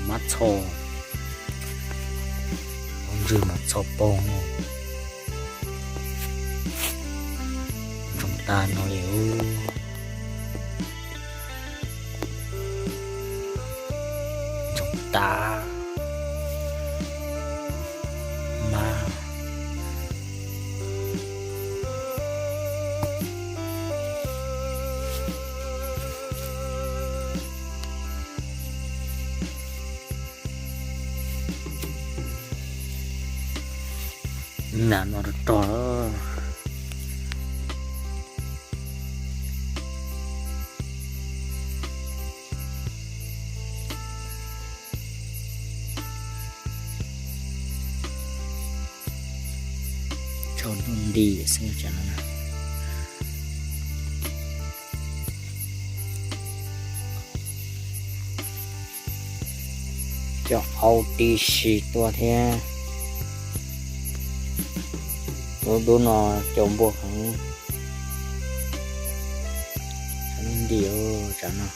Mab txho, hauv ntswg mas txho poog, ntsoog tag no li. Ntsoog tag, mab. Nam no rog rog. Tsaus ntuj nti xwb tsam no. Cov au ti si tuaj thiab. Lub dub no cau npuaj heev. Tsaus ntuj nti tsam no.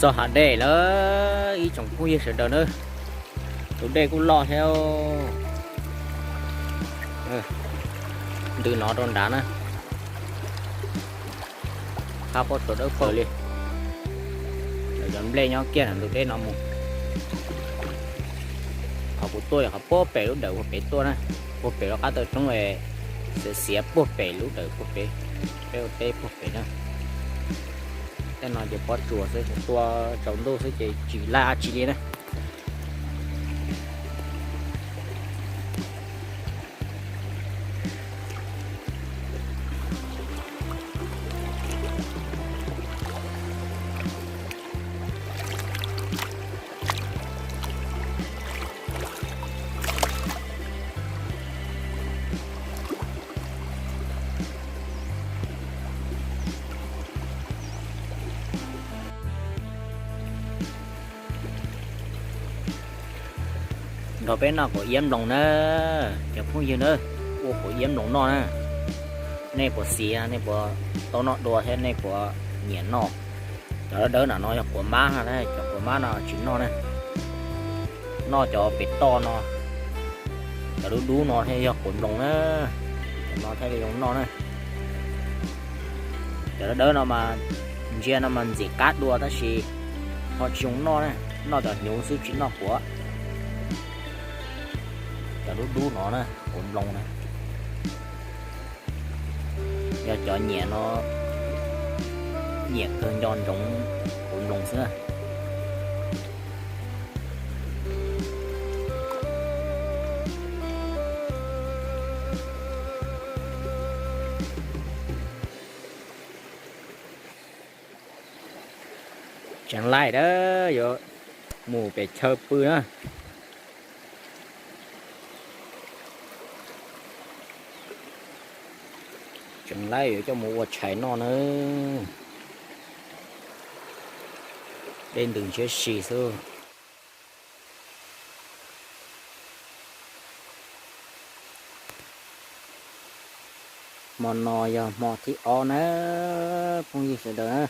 Txog hav dej lawm ib tsoom phooj ywg sawv daws na. Tus dej kuj loj thiab. Ntws no rau nrad na. Qab pob tsuas dawb paug li. Lawv cov nplej nyob kiag ntawm ntug dej no mus. Qhov kuv tuaj yog qhov puag pem lub dawm puag pem tuaj na. Puag pem lub qab taw roob xiav xiav puag pem lub dawm puag pem. Peb ua teb puag pem na. Tej no ces pob tsuas xwb, tua tsaus ntuj xwb ces tsis laj dab tsi li na. Nrog peb noj quav iab nploos na, cov phooj ywg na, ua quav iab nploos noj na. Nej puas xiav, nej puas tau noj dua thiab nej puas nyiam noj? Cov dawb dawb no yog quav mab na, cov quav mab no tsis noj na. Noj cov pem toj no, cov dub dub no thiaj yog quav nploos na. Cov no thiaj li zoo noj na. Cov dawb dawb no mas Ntsia no mas ntxim qab dua tab sis ho tsis zoo noj na, noj cov hnyuv xwb tsis noj quav. Cov dub dub no na, quav nploos na. Yog cov nyiam no, nyiam kawg nco ntsoov quav nploos xwb na. Tseev laij a, yuav mus pem chaw pw na. Tseev laij yuav coj mus ua tshais noj na. Dej ntws ntshiab si xwb. Hmo no yog hmo thib ob na, phooj ywg sawv daws na,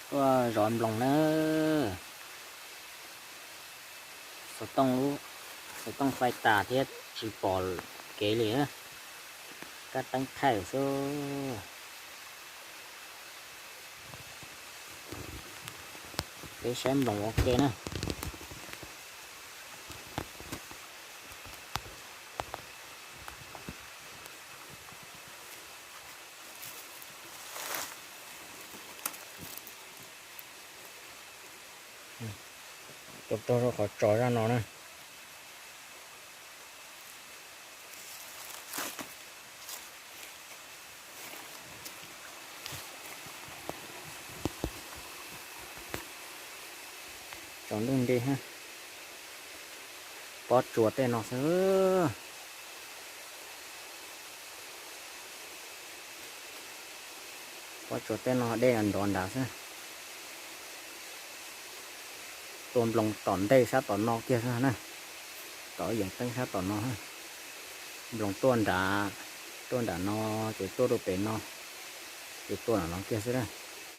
tuaj zov nploos na. Xov tooj, xov tooj faib tas thiab tsis pom kev li, kab teeb thaij xwb. Peb saib nploos ua ke na. Tuaj txog qhov tso zaj no na. Tso ntuj nti, pob tsuas tej no xwb. Pob tsuas tej no dej nrov nrad xwb. Tua nploos tom ntej sab tom no kiag xwb na. Tom yeem teeb sab tom no. Nploos tuaj nrad, tuaj nram no, ces tuaj rau pem no, ces tua nram no kiag xwb na.